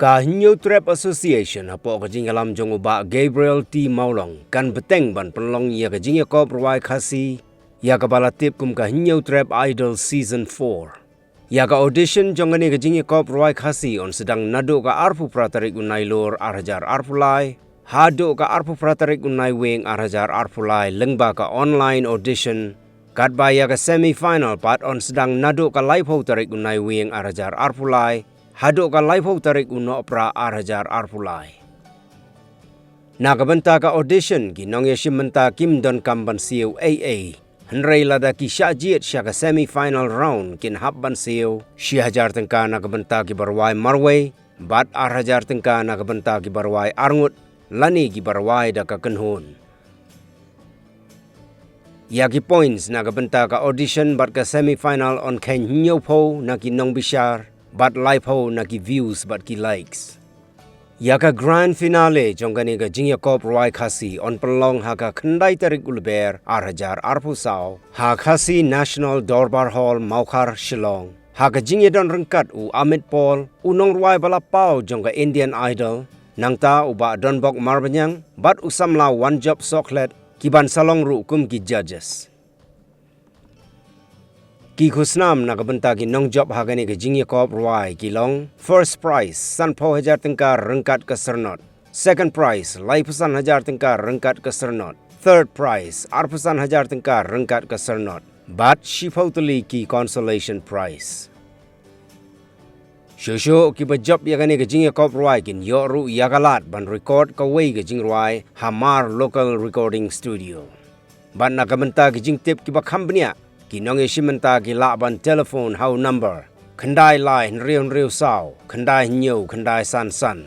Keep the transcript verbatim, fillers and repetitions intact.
Ka Hynñiewtrep Association hapoh ka jingïalam jong u Bah Gabriel T Mawlong kan bteng ban pynlong ïa ka jingïakop rwai Khasi ïa kaba la tip kum ka Hynñiewtrep Idol Season four. Ïa ka audition jong kane ka jingïakop rwai Khasi yn sdang naduh ka arphew phra tarik u Nailur ar hajar arphew lai haduh ka arphew phra tarik u Naiwieng ar hajar arphew lai lyngba ka online audition, katba ïa ka semi final pat yn sdang naduh ka laiphew tarik u Naiwieng ar hajar arphew lai haduh ka laiphew tarik u Nohprah ar hajar arphew lai. Na ka bynta ka audition, ki nongïashim bynta kim donkam ban siew ei ei, hynrei lada ki shah jied sha ka semi final round kin hap ban siew shi hajar tyngka na ka bynta kiba rwai marwei bad ar hajar tyngka na ka bynta kiba rwai arngut lane kiba rwai da ka kynhun. Ïa ki points na ka bynta ka audition bad ka semi final yn kheiñ hynñiewphew na ki nongbishar bad laiphew na ki views bad ki likes. Ïa ka grand finale jong kane ka jingïakop rwai Khasi yn pynlong ha ka khyndai tarik u Lber ar hajar arphew saw ha Khasi National Dorbar Hall, Mawkhar, Shillong, ha ka jingïadon ryngkat u Amit Paul, u nongrwai ba la paw jong ka Indian Idol, nangta u Bah Donbok Marbaniang bad u samla Wanjop Sohkhlet, ki ban sa long ruh kum ki judges. Ki khusnam na ka bynta ki nongjop ha kane ka jingïakop rwai ki long: first prize sanphew hajar tyngka ryngkat ka syrnod, second prize laiphew san hajar tyngka ryngkat ka syrnod, third prize arphew san hajar tyngka ryngkat ka syrnod bad shiphew tylli ki consolation prize. Shuh shuh kiba jop ïa kane ka jingïakop rwai kin ïoh ruh ïa ka lad ban record kawei ka jingrwai ha Hmar Local Recording Studio. Bad na ka bynta ki jingtip kiba kham bniah, ki nongïashim bynta ki lah ban telephone ha u number khyndai lai hynriew hynriew saw khyndai hynñiew khyndai san san.